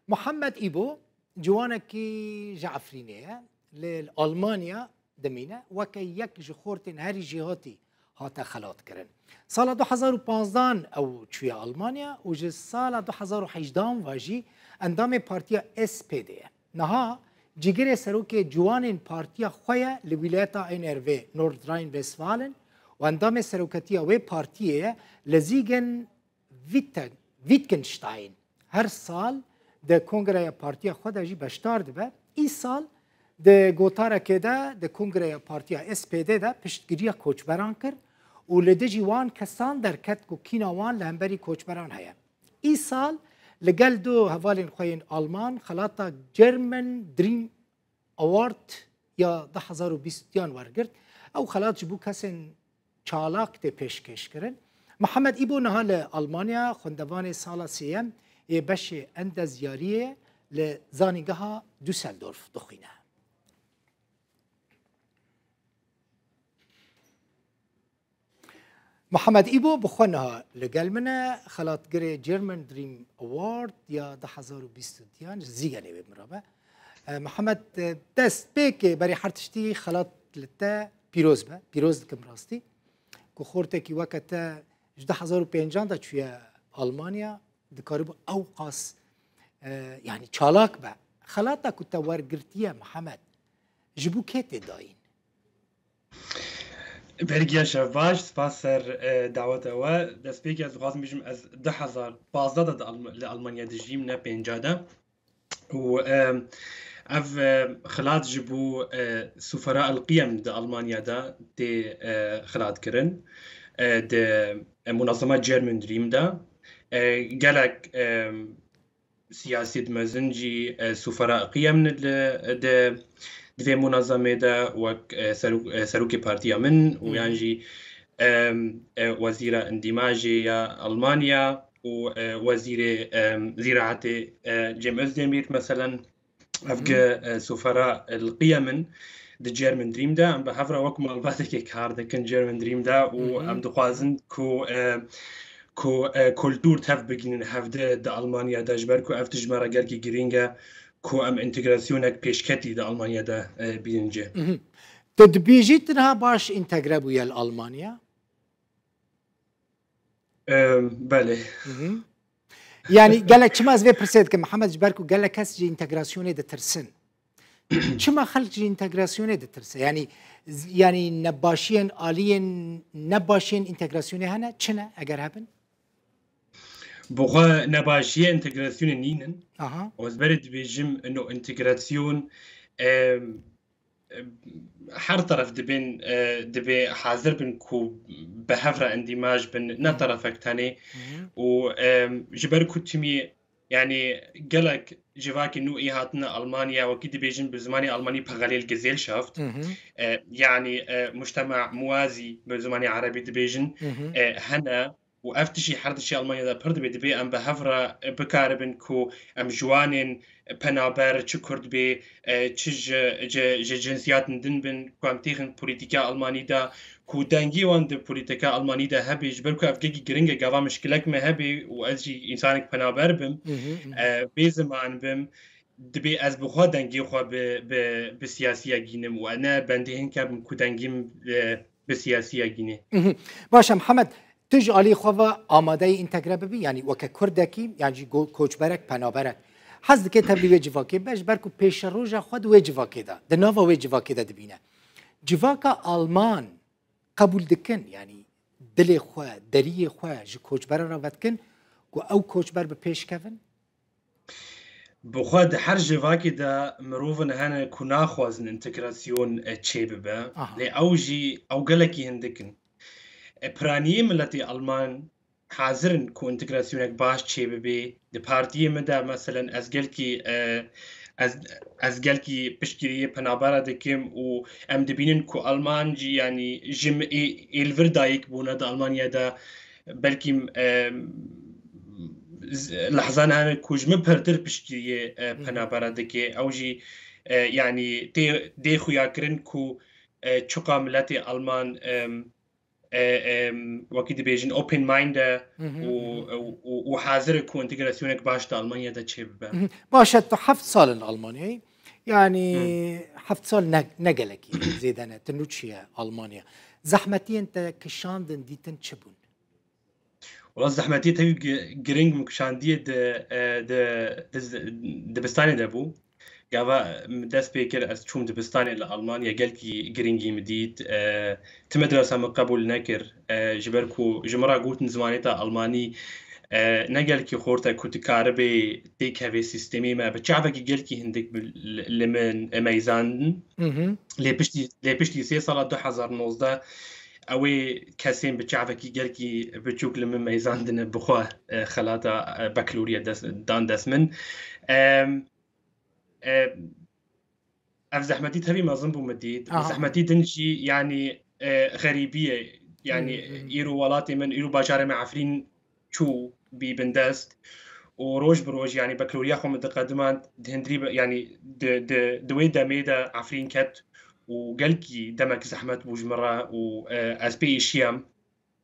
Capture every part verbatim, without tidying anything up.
Muhammed Îbo ciwanekî ji Efrînê ye, lê li Almanya dimîne, weke yek ji xortên herî jêhatî hate xelatkirin. Sala du hezar û panzdan ew çûye Almanya û ji sala du hezar û hejdan ve jî endamê partiya S P D ye. Niha cigirê serokê ciwanên partiya xwe ye li wîlayeta N R W, Nordrhein-Westfalen, û endamê seroketiya wê partiyê ye li Ziegen Witte-, Wittgenstein. Her sal di kongreya partiya xwe de jî beşdar dibe. Îsal di gotarekê de di kongreya partiya S P D de piştgiriya koçberan kir û li dijî wan kesan derket ku kîna wan li hemberî koçberan heye. Îsal li gel du hevalên xwe yên Alman xelata German Dream Award ya du hezar û bîst yan wergirt. Ew xelat ji bo kesên çalak tê pêşkêşkirin. Mihemed Îbo niha li Almanya xwendevanê sala sêyem ê beşê endezyariyê li Zanîngeha Düsseldorf dixwîne. Mihemed Îbo bi xwe niha li gel min e, xelatgirê German Dream Award ya du hezar û bîst û duyan ji Zîgenê wê min re be. E, Mihemed, e, dest pêkê berê her tiştî xelat li te pîroz be. Pîroz dikim rastî. Ku xortekî weke te ji du hezar û pêncan de çûye Almanya, dikaribû ew qas, e, yanî çalak be. Xelata ku te wergirtiye Mihemed, ji bo kê tê dayîn? Bergiya şevbaş, spas ser, e, daweta we. Destpêkê ez dixwazim bêjim, ez du hezar pazdeh de di Alm-, li Almanya dijîm, ne pênca de. Û, e, ev, e, xilat ji bo, e, Sufera el Qiyem di Almanya de tê, e, xilat kirin. E, di, e, munazema German Dream de, e, gelek, e, siyasî mezin jî, e, Sufera Qiyem li, di, di vê munazemê de wek, e, serok-, e, serokê partiya min û Hı hı. yan jî, e, e, wezîra endîmajê ya Almanya û, e, wezîrê, e, zîraetê, e, Cem Özdemir, meselen, ev Hı hı. gi, e, Sufera el Qiyem in di German Dream de. Em bi hev re wek malbatekê kar dikin German Dream de û Hı hı. em dixwazin ku, e, ku, e, kultûr tev bigihînin hevdî di Almanya de, ji ber ku ev tişt ji me re gelkî girîng e ku em întegrasyonek pêşketî di Almanya de, e, bînin cih. Mhm. Tu dibêjî tu niha baş întegre bûye li Almanya? Em, belê. Mhm. Yanî gelek, çima ez vê pirsê dikim, Mihemed, ji ber ku gelek kes ji întegrasyonê ditirsin. Çima xelk ji întegrasyonê ditirse? Yanî, z-, yanî nebaşiyên aliyên nebaşiyên întegrasyonê hene? Çi ne eger hebin? Bi xwe nebaşiyê întegrasyonê nînin. Aha. Ez berê dibêjim, ino întegrasyon, em, em, her teref dibên, e, dibê hazir bin ku bi hev re endîmaj bin, ne Hı hı. terefek tenê. Hı hı. Û, em, ji ber ku timî, yanî gelek civakê nû ê hatine Almanya, wekî dibêjin bi zimanê Almanî Parallelgesellschaft. Hı hı. E, yanî, e, mujtema muwazî bi zimanê Erebî dibêjin, Hı hı. e, hene. Û ev tişî her tişî Almanya de pir dibe, dibe em bi hev re bikaribin ku em ji wanên penaber, çi Kurd bê, e, çi ji, ji, ji cinsiyatên din bin, ku em têxin polîtîka Almanî de, ku dengê wan di polîtîka Almanî de hebe, ji ber ku ev gelkî giring e, gava mişkilek me hebe û ez jî însanek penaber bim, Hı hı, hı hı. e, bê ziman bim, dibe ez bi xwe dengê xwe bi, bi, bi siyasiya gînim û ne bendê hin kebim ku dengê min, e, bi siyasiya gînê. Mhm. Baş e, Mihemed, tu ji alî xwe ve amadeyî întegre bibî? Yanî weke Kurdekî, yan jî go-, koçberek, penaberek. Hez dike tevlî wê civakê be, ji ber ku pêşeroja xwe di wê civakê de, di nava wê civakê de dibîne. Civaka Alman qebûl dikin, yanî dilê xwe, deriyê xwe ji koçberan re vedikin ku ew koçber bi pêş kevin? Bi xwe di her civakê de mirovin hene ku naxwazin întegrasyon, e, çêbibe. Aha. Lê ew jî, ew gelekî hindik in. E, piraniyê miletê Alman hazir in ku întegrasyonek baş çêbibe. Di partiyê min de, meselen, ez gelkî, e, ez, ez gelkî piştgiriyê penabera dikim û em dibînin ku Alman jî, yanî, ji min ê, ê li vir dayik bûne di Almanya de, belkî, e, z-, lehzan hene ku ji min pirtir piştgiriyê, e, Hı hı. penabera dike. Ew jî, e, yanî tê, dê xuyakirin ku, e, çiqa miletê Alman, e, e, em, wekî dibêjin open mind e û, û, û, û hazir e ku entegrasyonek baş di Almanya de çêbibe. Baş e, tu heft sal in Almanyayê. Yanî heft sal ne, ne gelekî zêde ne. Tu nû çiye Almanya. Zehmetiyên te kişandin dîtin çi bûn? Wala zehmetiyê tevî gi- giring min kişandiye di, e, di, di z- dibistanê de bû. Gava min dest pê kir, ez çûm dibistanê li Almanya, gelkî giringî min dît. E, ti medresa min qebûl nekir. E, ji ber ku ji min re gotin zimanê te Almanî, e, ne gelkî xort e ku tu karibê têkevê sîstemê me. Bi çavekî gelkî hindik bi- li, li min meyzandin. Lê piştî, lê piştî sê sala du hezar nozdeh, ew ê kesên bi çavekî gelkî biçûk li min meyzandine, bi xwe, e, xelata, e, bakaloriya dest, dan dest min. Em, e, ev zehmetî tevî mezin bû min dît. Aha. Zehmetî din jî, yanî, e, xerîbî ye. Yanî, Hmm, hmm. îro welatê min, îro bajarê me Efrîn çû bî bindest û roj bi roj, yanî, bakaloriya xwe min diqedimand, di hindirî be- yanî, di, di, di wê demê de Efrîn ket û gelkî demek zehmet bû ji min re û, e, ez pê êşiyam.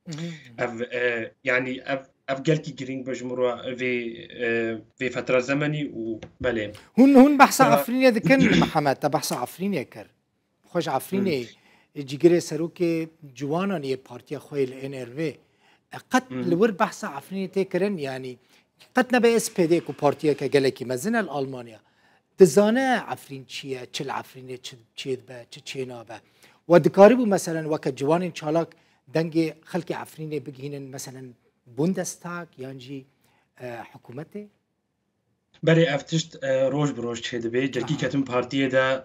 Mhm, mhm. Ev, e, yanî, ev, ev gelkî giring be ji min re vê, e, vê fetra zemenî û belê. Hûn, hûn behsa Efrînê dikin, Mihemed, te behsa Efrînê kir. Xwe ji Efrînê, cîgirê serokê ciwanan yê partiya xwe yê li N R V. E, qet li wir behsa Efrînê tê kirin, yanî qet nebe S P D ku partiyeke gelekî mezin e li Almanya. Dizane Efrîn çi ye, çi li Efrînê çi çêdibe, çi çênabe. We dikarîbû meselen weke ciwanên çalak dengê xelkê Efrînê bigihînin, meselen Bundestag yan jî, e, hikûmetê? Belê, ev tişt, e, roj bi roj çêdibe. Cekî ketim partiyê de,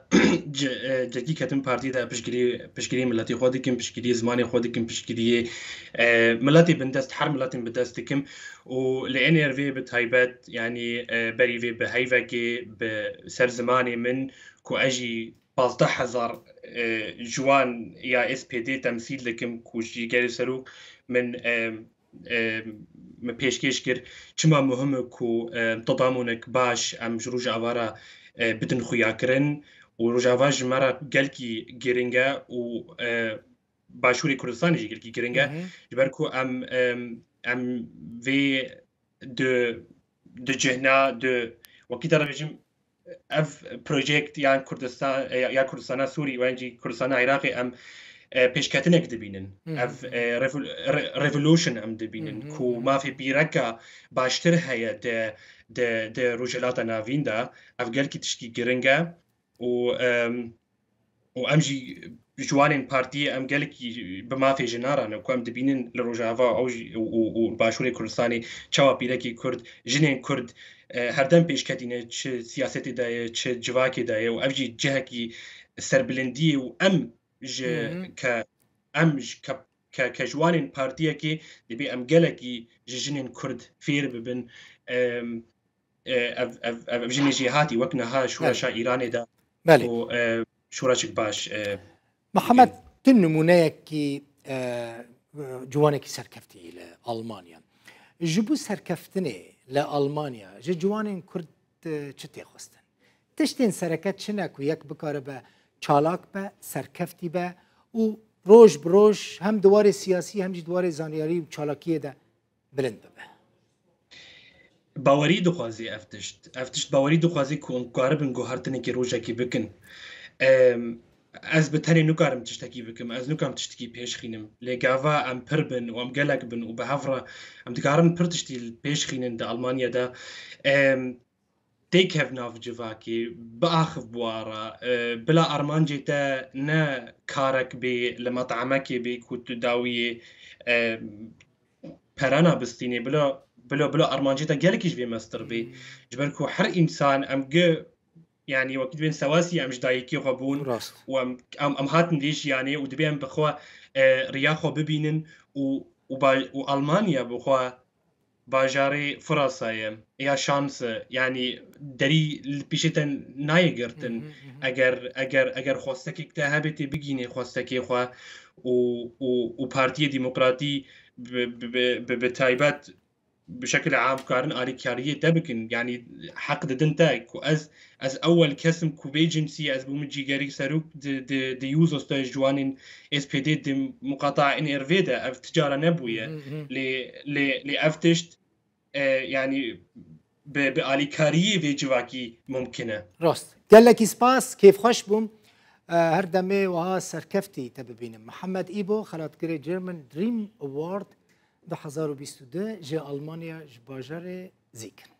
ce- e, cekî ketim partiyê de piştgirî, piştgirî miletê xwe dikim, piştgirî zimanê xwe dikim, piştgiriyê, e, miletê bindest, her miletên bindest dikim. Û li N R V bi taybet, yanî, e, berî vê bi heyvekê, bi ser zimanê min, ku ez jî pazdeh hezar, e, ciwan ya S P D temsîl dikim, ku ji cîgerê serok min, e, e, min pêşkêş kir, çima muhim e ku, e, tedamunek baş em ji Rojava re, e, bidin xuyakirin û Rojava ji me re gelkî giring e û, e, Başûrê Kurdistanê jî gelkî giring e. Ji ber ku em, em, em vê di, di cihna, di, wekî te re bêjim, ev projekt yan Kurdistan, ya, ya Kurdistana Sûrî û yan jî Kurdistana Iraqê em, e, pêşketinek dibînin. Ev, e, revol- re- revolution em dibînin ku mafê pîreka baştir heye di, di, di Rojhilata Navîn de. Ev gelkî tişkî giring e û, em, û em jî ji wanên partiyê em gelekî bi mafê jinan re ne ku em dibînin li Rojava ew jî û, û, û Başûrê Kurdistanê çawa pîrekî Kurd, jinên Kurd, e, herdem pêşketî ne, çi siyasetê de ye, çi civakê de ye û ev jî cihekî serbilindiyê û em ji Hı hı. ke em ji ke, ke, ke ji wanên partiyekê dibê em gelekî ji jinên Kurd fêr bibin. Em, e, ev, ev, ev, ev jinê jêhatî wek niha şoreşa Îranê de Belê. û, e, şoreşek baş, e, Mihemed, tu nimûneyekî, e, ciwanekî serkeftî yî li Almanya. Ji bo serkeftinê li Almanya ji ciwanên Kurd, e, çi tê xwestin? Tiştên sereke çi ne ku yek bikaribe çalak be, serkeftî be û roj bi roj hem di warê siyasî hem jî di warê zanyarî û çalakiyê de bilind bibe? Bawerî dixwaze ev tişt. Ev tişt bawerî dixwaze ku em karibin guhertinekê rojekê bikin. Em, ez bi tenê nikarim tiştekî bikim. Ez nikarim tiştekî pêşxînim. Lê gava em pir bin û em gelek bin û bi hev re em dikarin pir tiştî pêşxînin di Almanya de. Em, têkev nav civakê, biaxiv bi wa re, e, bila armancê te ne karek bê, li metamekê bê ku tu dawiyê, e, perana bistînê, bila, bila, bila armancê te gelekî ji vê mestir bê. Hmm. Ji ber ku her însan em gi, yanî wekî dibên sewasî em ji dayikê xwe bûn Rast. û em, em, em hatin vê jiyanê û dibê em bi xwe, e, riya xwe bibînin û, û ba-, û Almanya bi xwe bajarê Fransa ye, ya şans e, yanî derî li pêşê te nayê girtin. Hı hı, hı hı. Eger, eger, eger xwestekek te hebe tê bigînê xwestekê xwe û, û, û Partiyê Demokratî bi, bi, bi, bi, bi taybet bi şekil am karin alîkariyê te bikin. Yanî heq didin te ku ez ez ewel kesim ku bê cinsî ez bûme cîgerî serok di di di Jusos de ji wanên S P D di muqata N R V de ev ticara nebûye. Lê lê lê ev tişt e, yanî bi, bi alîkariyê vê civakî mumkin e. Rast. Gelekî spas, kêfxweş bûm. E, her demê wiha serkeftî te bibînim. Mihemed Îbo, xelatgirê German Dream Award du hezar û bîst û du ji Almanya, ji bajarê Zîkin.